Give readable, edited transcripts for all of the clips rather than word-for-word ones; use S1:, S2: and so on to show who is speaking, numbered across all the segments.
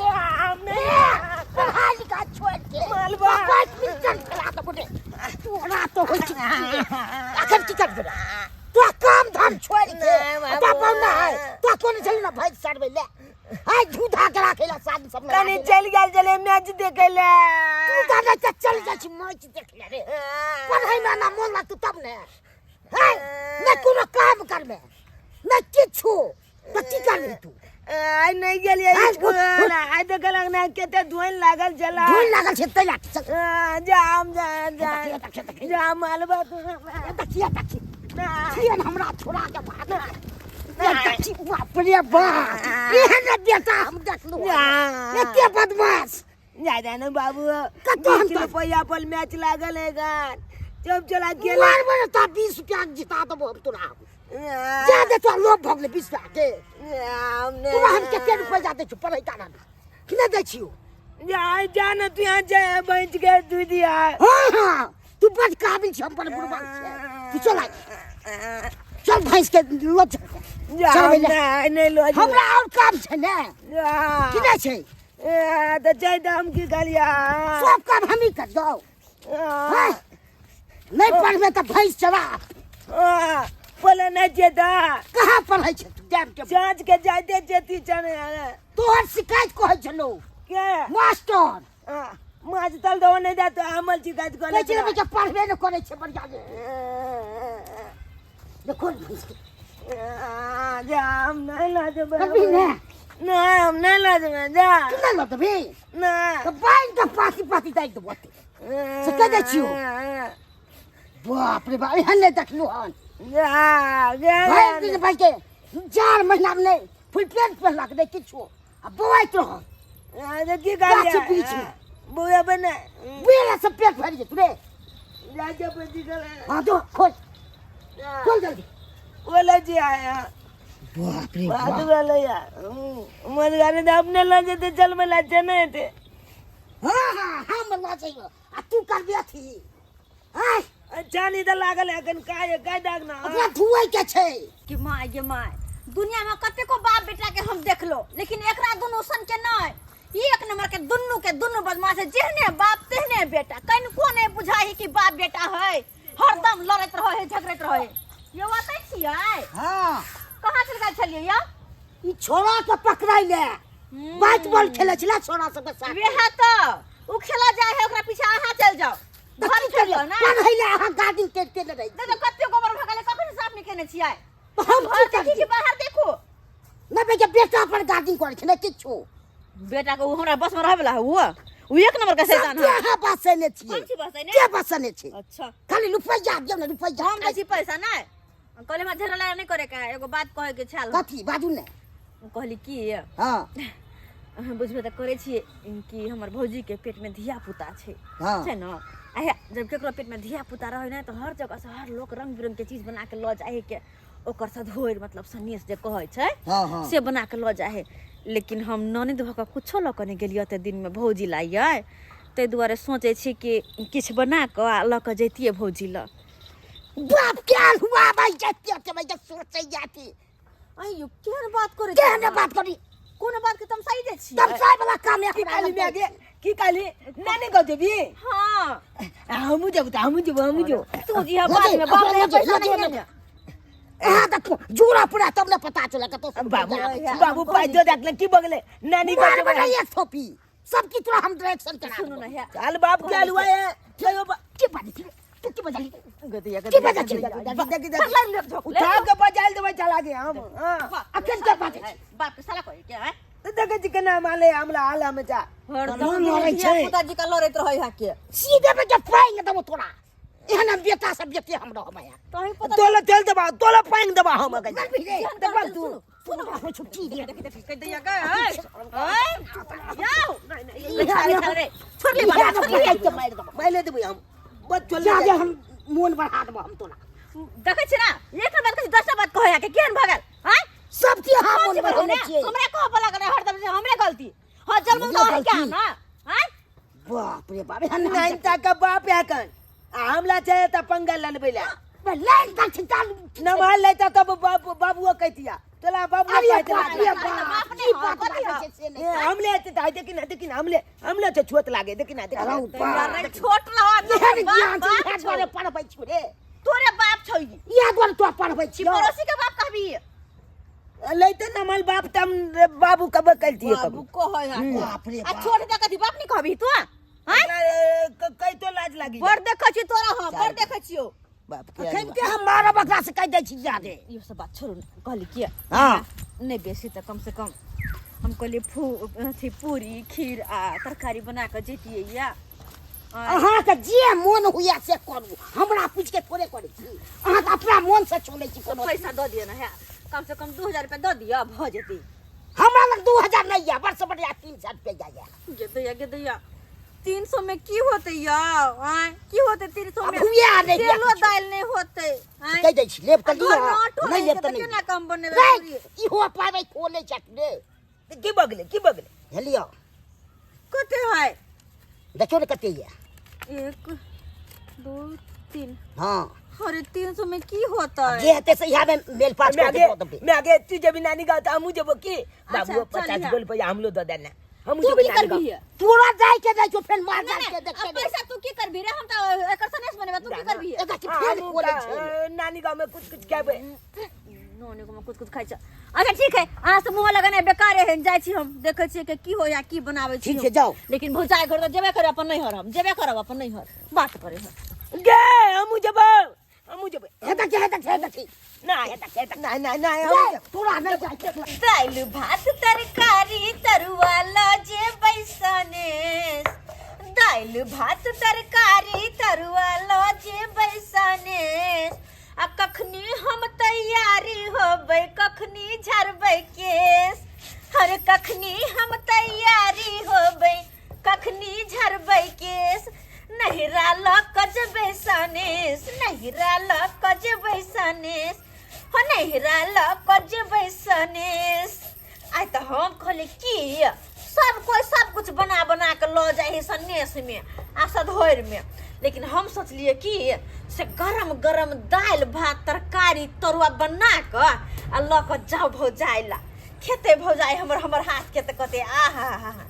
S1: हम नहीं
S2: पढ़ाई लिखाई छोड़ के
S1: मालवा।
S2: बैडमिंटन खेला देबो रे तोरा तो होइ छै अखन की करबे रे तोरा काम धाम छोड़ के
S1: नहीं, बाबू।
S2: बाबा ना है तो कोन छली ना भैंस चरबै ले आइ धूधा के राखै ला साधु सब
S1: कनी चलि गेल छलै मैच देखै लए
S2: तू दादा तऽ चल जाइ छी मैच देख ले रे पढ़ै में ना मोन लागतौ तब ने है ने कोनो काम करबे ने किछु तऽ की करबी तू
S1: आइ नहि गेलियै
S2: आइ
S1: स्कूल आइ देखलक ने कते धुन लागल छलै
S2: धुन लागल छै तै ला चल
S1: जाम जा जा
S2: देखिए देखिए
S1: जा मालबा तू
S2: देखिए देखिए छियन हमरा छोड़ा के भाग देखी बाप रे बाप एहन बेटा हम देखलहुँ एते बदमाश
S1: जा जा ने बाबू
S2: कतौ हम
S1: 20 रुपैआ पर मैच लागल है गान जब चला गेल
S2: मार मार ता 20 रुपया के जिता देबो हम तोरा जा दे तोरा लोभ भऽ गेलै 20 रुपया के तोरा हम कते रुपया दै छियौ पढ़ै कारण कि नहि दै छियौ
S1: जा जा ने तू यहाँ जा बच के दूध दिया
S2: हाँ हाँ तू बड़ काबिल छी हम बड़ बुड़बक छियै तू चल आइ चल भैंस के लो चल
S1: जा
S2: चल भैया।
S1: नहीं नहीं लो
S2: हमरा और काम छै ने की नहि छै
S1: तऽ जाय तऽ हम की कहलियै
S2: सब काम हमही कर दौ हैं? नहि पढ़बे तऽ भैंस चला
S1: पहिले नहि छियै तऽ
S2: कहाँ पढ़ै छै तू टाइम टेबुल
S1: साँझ के जाइते जेती चने
S2: तोहर शिकायत कहै छलौ
S1: के
S2: मास्टर
S1: माछ तल दो नहीं जातो हमल शिकायत
S2: कहै
S1: करे
S2: छै बेटा पढ़बे नहि करै छै बढ़िआँ जे देखो ने भैंस के
S1: जा हम नहीं ला जेबै
S2: करबही ने
S1: नहीं हम नहीं ला जेबै जा
S2: तू नहि लऽ देबही
S1: नहीं
S2: तऽ बान्हि कऽ पाथी पाथी दागि देबो ओते से कहि दै छियौ बाप रे बाप एहन नहि देखलहुँ हन
S1: जा जा
S2: भरि दिन भाई के 4 महीनामे नहि फुल पेंट पहिरलक नहि किछो आ बौआइत रहल
S1: तऽ की
S2: गाछ
S1: कहलियै
S2: वृक्ष मे।
S1: बौआ बने
S2: बेरा से पेट भरि जेतौ रे
S1: जा जा बजी गेलै
S2: हाँ दो खोल खोल जल्दी
S1: बोले जी आया
S2: बाप रे
S1: बात
S2: बाप
S1: बोले यार मर गाने तो अपने ला जेते चल में ला चने थे
S2: हाँ हाँ हम लऽ जइयो आ तू करबे अथी आय
S1: अच्छा नहीं तो लागल है अखन काय काय दाग ना
S2: ओकरा धुआइ के छै
S3: कि माय गे माय दुनिया में कतेको बाप बेटा के हम देखलो लेकिन एकरा दुनू सन के नहीं एक नंबर के दुनू के दुनू बदमाश है जेहने बाप तेहने बेटा कनिको नहीं बुझाई कि बाप बेटा है हरदम लड़ैत रहे है झगड़ैत रहे यौ अतै छियै
S2: हाँ
S3: कहाँ चल गेल छलियै यौ
S2: ई छोड़ा के पकड़ाइ ले बैट बॉल खेलै छलै छोड़ा सबके साथ
S3: वएह तऽ ओ खेला जाय है ओकरा पीछे अहाँ चल जाओ
S2: तऽ
S3: घर
S2: की
S3: छोड़ि
S2: करियै
S3: दियौ ना
S2: पढ़ै ले अहाँ गार्डिंग करिते ने रहै
S3: देखो कते गोबर भऽ गेलै कखन साफ नहि केने छियै
S2: तऽ हम
S3: घर
S2: की
S3: देखी कि
S2: करियै
S3: बाहर देखू
S2: नहि बेटा बेटा पर गार्डिंग करै छै ने किछु
S3: बेटा के उ हमरा बस में रहे वाला है वो उ एक नंबर के शैतान
S2: सबके
S3: है
S2: अहाँ बसेने छियै
S3: हम छी बसेने?
S2: के बसेने छै
S3: अच्छा
S2: खाली रुपैआ दियौ ने रुपैआ
S3: हम दै छी पैसा नहि कहले हमरा झगड़ा नहीं करे के है एगो बात कहे के छल
S2: कथी बाजू ने
S3: कहली की
S2: हाँ
S3: अहाँ बुझबे तऽ करै छियै कि हमर भौजी के पेट में धिया पुता छै
S2: हाँ।
S3: छै ने आ जब केकरो पेट में धिया पुता रहै ने तऽ हर जगह से हर लोक रंग बिरंग के चीज बना के लऽ जाइ है के ओकर सधोरि मतलब सनेस जे कहै छै
S2: हाँ, हाँ।
S3: से बना के लऽ जाइ है लेकिन हम ननद भऽ कऽ कुछो लऽ कऽ नहि गेलियै ओते दिनमे भौजी ला यै ताहि दुआरे सोचै छी कि किछु बना कऽ आ लऽ कऽ जैतियै भौजी लग
S2: बाप के हुआ भाई जाती होते भाई जब सोचे जाती
S3: अयो केहन बात करै
S2: केहन बात करी
S3: कोनो बात के तमसाई दै छियै
S2: तमसाई वाला काम
S1: की
S2: एकरा
S1: कहली मैं के की कहली नानी कह देबी
S3: हां
S1: हमहूँ जेबू तऽ हमहूँ जेबू हमहूँ जेबू
S3: तू जी हा बाद में बाप रे पैसा नहीं ने
S2: अहाँ देखो जोड़ा पूरा तब ने पता चले कतौ से
S1: बाबू
S2: रुपैआ आबै छै।
S1: बाबू पाइ दो देखले की बगले नानी कह
S2: मार
S1: देबै
S2: बना एक थोपी सब की तोरा हम डायरेक्शन करा
S3: सुनू ना हे
S1: चल बाप के हलवा है चलो
S2: के बाजी छी तू के बजाली
S3: गदिया
S2: के बजा छी
S1: देखी देखी
S3: लग लग झोक
S1: उठा के बजाइल देबै चला के हम हां
S2: अखन के बाजै छी
S3: बाप के साला कोई के है
S1: तो देखै छी केना माले हमला आला में जा
S3: हरदम
S2: लड़ै छै।
S3: पुता जी का लड़ैत रहै है के
S2: सीधे पे के पाएंगे तब तोरा एहन हम बेटा सब बेटे हम रहब यहाँ
S3: तोही पता
S1: तोला तेल देबा तोला पानि देबा हम अगर
S2: मरबी रे
S1: देखबा तू
S2: सुन हम छुट्टी दे
S3: देखी देखी कह दैया के है जाओ रे छोड़ ले बाबा छोड़ ले
S2: के मारि देबो
S1: मारि देबै हम बस चल
S2: जा दे हम मोन बढ़ा देबो हम तोरा
S3: देखै छी ना एक बात कहै छी दसटा बात कहै के केहन भगल हां
S2: सब चीज हम मोन बढ़ौने छियै
S3: हमरा कह बोला करे हरदम से हमरे गलती हां जन्म तो है क्या ना हां
S2: बाप रे बाप एहन
S1: नाइनता का बाप है कन आ हमला चाहे त पंगा लड़बै ला
S2: लाइन तक छी ताल
S1: नमहर लेता तब बाबू बाबुओ कहतिया तोला बाबुओ
S2: अरे
S1: कहते
S2: बाप रे
S1: लागे।
S2: बाप
S3: बाप
S2: की
S3: ने
S2: बात
S3: कथी
S2: बाजै
S3: हौ?
S2: छै से
S1: ए,
S2: नहि
S1: हमले हेतै तऽ देखी ना देखी ना हमले हमले तऽ छोट लागे देखी ना देखी ना।
S2: रहू बाप
S3: छोट रह
S2: केहन ज्ञान छै
S3: बाप
S2: इएह
S3: छौ।
S2: दुआरे पढ़बै छियौ रे
S3: तोरे बाप छौ ई
S2: इएह दुआरे तोरा पढ़बै
S3: ई
S2: छियौ
S3: पड़ोसी के बाप कहबी
S1: लैते नमहर बाप तऽ हम बाबू कब कहतियै
S3: बाबू
S1: कब
S3: कहै है
S2: बाप रे
S3: आ
S2: बाप
S3: छोट के कथी बाप नहीं कहबी तू हैं
S1: कहितो लाज लागी
S3: बड़ देखै छी तोरा हम बड़ देखै छियौ
S1: बाप के
S2: अखन के हम मारब एकरा से कहि दै छी जादे
S3: इहो सब बात छोड़ू ने कहली किया
S2: हाँ
S3: नहि बेसी तऽ कम से कम हम कहलियै फू अथी पूरी खीर आ तरकारी बना कऽ जैतियै या
S2: अहाँके जे मोन हुए से करू हमरा पूछि के थोड़े करै छी अहाँ तऽ अपना मोन से चलै छी कोनो
S3: पैसा दऽ दिअ ने है कम से कम 2000 रुपया दऽ दिअ भऽ जेतै
S2: हमरा लग 2000 नहि यऽ बड़ से बढ़िया 300 रुपया यऽ
S3: गे दैया गे दैया 300 में की होतै यौ आँय की होतै 300 में
S2: भुइया नहि यऽ
S3: तेलो
S2: किछु।
S3: दालि नहि होतै आँय
S2: कहि दै छी लेब तऽ
S3: आ
S2: लिअ
S3: घरमे आटो
S2: नहि
S3: नहि
S2: लेब
S3: छै
S2: तऽ
S3: तऽ
S2: नहि
S3: केना कम बनेबै
S2: रे
S3: पूरी?
S2: इहो पाबै खोले छथि रे
S1: की बगले की बगले
S2: हे लिअ
S3: कते है
S2: देखियौ ने कते यऽ
S3: एक दू तीन
S2: हँ
S3: अरे 300 में की होतै
S2: जे हेतै से इएह में मेल पास
S1: मैं
S2: कऽ
S1: आगे
S2: के दऽ देबै
S1: मैं आगे तू जब नानी गाँव तो हमू जब की बाबू
S3: अच्छा,
S1: 50
S3: चल
S1: गो रुपया हमलो दे देना हमू
S3: तू
S1: जब
S3: की
S1: नानी गाँव
S3: करबी
S2: तोरा जाय के जाइ छौ फेर मार
S3: नहीं,
S2: जाय के
S3: नहीं,
S2: देखते
S3: अब पैसा तू की करबी रे हम तो एकर सनेस बनेबे तू की करबी
S2: एकरा के
S1: हाँ,
S2: फेर
S1: हमहूँ
S2: खोले छै
S1: नानी गाँव में कुछ कुछ खेबै
S3: नोने को कुछ कुछ खाइ छै अच्छा ठीक है अहाँ से मुँह लगेनाइ बेकार है जाइ छी हम देखै छियै कि की होइया की बनाबै छी
S2: ठीक छै जाउ
S3: लेकिन भौजाइ घर तऽ जेबे करब अपन नैहर हम जेबे करब अपन नैहर बात करे है
S1: गे हमू जेबै हमू जेबै
S2: हे देख हे देख हे देख
S1: नहीं नहीं नहीं नहीं हमू
S2: रे, तोरा नहि जाइ के
S3: दालि भात तरकारी तरुआ लऽ जेबै सनेस दालि भात तरकारी तरुआ लऽ जेबै सनेस आ कखनी हम तैयारी होबै कखनी झरबै केस हर कखनी हम तैयारी होबै कखनी झरबै केस नहिरा लऽ कऽ जेबै सनेस नहिरा लऽ कऽ जेबै सनेस हो नहिरा लऽ कऽ जेबै सनेस आइ तऽ हम कहली की सब कोइ सब कुछ बना बना कऽ लऽ जाइ है सनेसमे आ सधोरिमे लेकिन हम सोचलियै कि से गरम गरम दालि भात तरकारी तरुआ बना कऽ आ लऽ कऽ जाउ भौजाइ ला खेतै भौजाइ हमर हमर हाथके तऽ कहतै आहा हा हा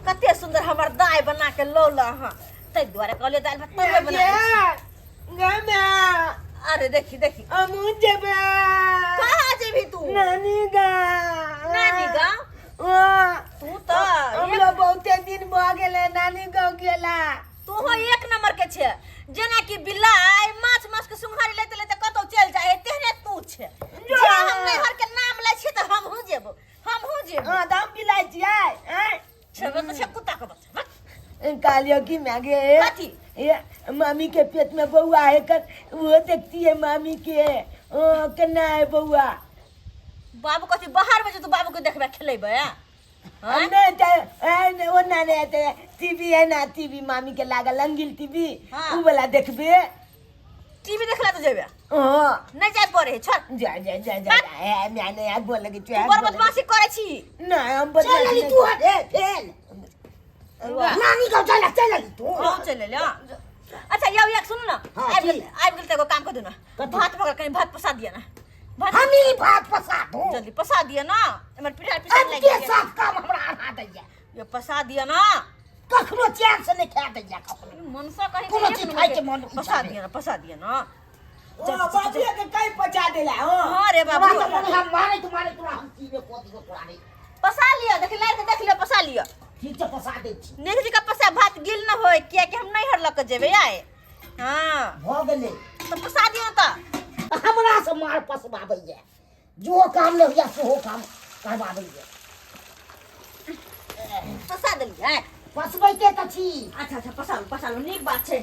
S3: कते सुन्दर हमर दाइ बना कऽ लौल अहाँ ताहि दुआरे कहलियै दालि भात तरुए बना
S1: गे गे
S3: अरे देखी देखी
S1: हमू जेबै
S3: कहाँ जेबही तू
S1: नानी गाँव
S3: नानी गाँव तू तऽ
S1: हम लोग बहुते दिन भऽ गेलै नानी गाँव गेला
S3: तू हो एक नंबर के छे जेना कि बिलाइ माछ माछ के सुंघारी लेते लेते कतौ चलि जाइ है तेहने तू छे जे हम नैहर के नाम लै छियै तऽ हमहूँ जेबो हमहूँ जेबो
S1: हाँ तऽ हम बिलाइ छियै आँय
S3: छेबे तऽ छे कुत्ता के बच्चा बक।
S1: कहलियो कि मागे
S3: कथी?
S1: ये मामी के पेट में बउआ है कर वो देखती है मामी के ओ केना है बउआ
S3: बाबू कथी बाहर में जे तू बाबू के देखबे खेलेबे आँय?
S1: नहीं तो ए, वो ना नहीं तो टीवी है ना टीवी मामी के लागल अंगिल टीवी
S3: हाँ।
S1: उ वाला देखबे
S3: टीवी देखला तो जेबे
S1: हाँ
S3: नहीं जाय पड़े है छोड़
S1: जा जा जा जा ए मैं नहीं यार बोल लगी
S3: तू बड़ बदमाशी करे छी
S1: ना हम
S2: चल
S1: बदमाशी
S2: अली
S1: नहीं
S2: तू रे फेल नानी गाँव चल चल अली तू
S3: हाँ चले ले हाँ। अच्छा यौ एक सुनू ना
S2: हाँ,
S3: आबि गेल
S2: की?
S3: आबि गेल तऽ एगो काम कर दू ना
S2: कथी?
S3: भात पकड़ कनि भात पसा दिअ ना भात
S2: हम ही भात पसा दू
S3: जल्दी पसा दिअ ना एमहर पिठार पिसा
S2: अब
S3: लागि
S2: के
S3: गेल
S2: साथ काम हमरा अढ़ा दैया
S3: यो पसा दिअ ना
S2: कखनो चैन से नहीं खा दैया कखनो
S3: मनसा कहीं
S2: कोनो चीज खाय के मन
S3: पसा दिअ ना पसा दिअ ना
S1: ओ बाबू के कहीं पचा देला हो
S3: हाँ रे बाबू
S2: तोरा तऽ मन हम मारे तुम्हारे तोरा हम चीजे को दियो तोरा रे
S3: पसा लिअ देख लारि के देख लिअ पसा लिअ
S2: ठीक छै पसा दै छी
S3: नेहरू जी का पसा भात गिल न होय कियाकि हम नैहर लऽ के जेबै आइ हाँ
S2: भऽ गेलै
S3: तऽ पसा दिअ तऽ
S2: हमरा से मार पसबाबैया जो काम नहि होइया सेहो काम करबाबैया
S3: पसा देलियै
S2: पसबैते तऽ छी
S3: अच्छा अच्छा पसालू पसालू नीक बात छै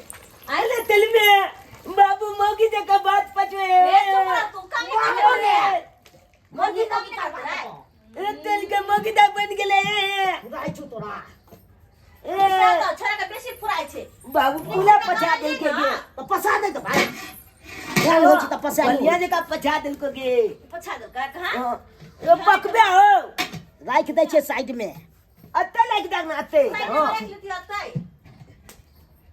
S1: अरे तेल में बाबू मौगी जका बात पचवे
S3: ए, चुप रह तू, काम नहीं
S2: बाबू
S3: करबे।
S2: ने
S3: मौगी
S2: मौगी
S3: काम
S2: मौगी
S3: नहीं करबे।
S2: करबा
S1: अरे तेल के मौगी दा बन गेले
S2: फुराइ छौ तोरा
S3: पसा दो, छोड़ा के बेसी फुराइ छै
S1: बाबू पूरा पचा देल के गे
S2: तऽ पसा दे तऽ भाइ ध्यान होइ छै तऽ पसा
S1: बढ़िया जका पचा देल के गे
S3: पछा दो का कहाँ
S1: हाँ, यो पकबे हो
S2: राखि दै छै साइड मे
S1: अत्ते लाग दाग ना अत्ते
S3: साइड में
S1: हाँ
S3: राखि लेती अतै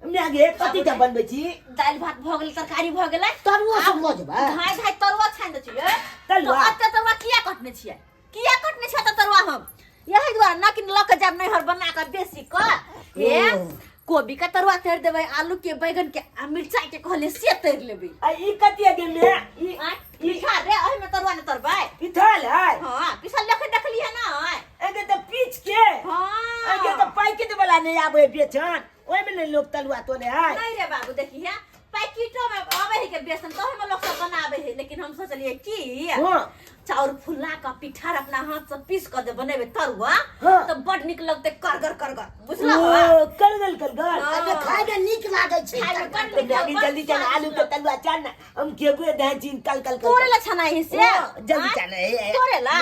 S1: माय गे, कथी के बनबै छी?
S3: दालि भात भऽ गेलै, तरकारी भऽ गेलै।
S2: तरुआ सब लऽ जेबै।
S3: धाय धाय तरुआ छानि दै छियै।
S1: तरुआ?
S3: तऽ एते तरुआ किया कटने छियै? किया कटने छियै एते तरुआ हम? यही दुआरे ना कि लऽ के जायब नैहर बना कऽ बेसी कऽ। हे, कोबी के तरुआ तरि देबै, आलू के, बैगन के आ मिरचाई के कहलियै से तरि लेबै।
S1: आ ई कथी है गे माय? ई
S3: आँय, पिठार रे, ओहिमे तरुआ नहि तरबै?
S1: पिथल है?
S3: हँ, पिसल लेखन देखलियै ना?
S1: एगे तऽ पीच के।
S3: हँ।
S1: एगे तऽ पैकेट वाला नहि आबै बेचन, ओहिमे ने लोक तलुआ तोले है।
S3: नहीं रे बाबू, देखिए, पैकेटो में आवे है के बेसन, तो हम लोग सब बनावे है, लेकिन हम सोचलिए कि चाउर फुला का पिठार अपना हाथ से पीस कर जे बनेबे तरुआ तो बड निक लगते, करगर करगर, बुझला?
S1: ओ, करगल करगल।
S3: हाँ।
S2: अबे खाय में नीक लागै छै।
S3: खाय में बड नीक
S1: तो
S3: लगै,
S1: जल्दी चल, आलू के तलुआ चल ना, हम खेबे दाई छी कल कल कल।
S3: तोरे ला छनाई है से।
S1: ओ, जल्दी
S3: आँय?
S1: चल, ए, ए।
S3: तोरे ला।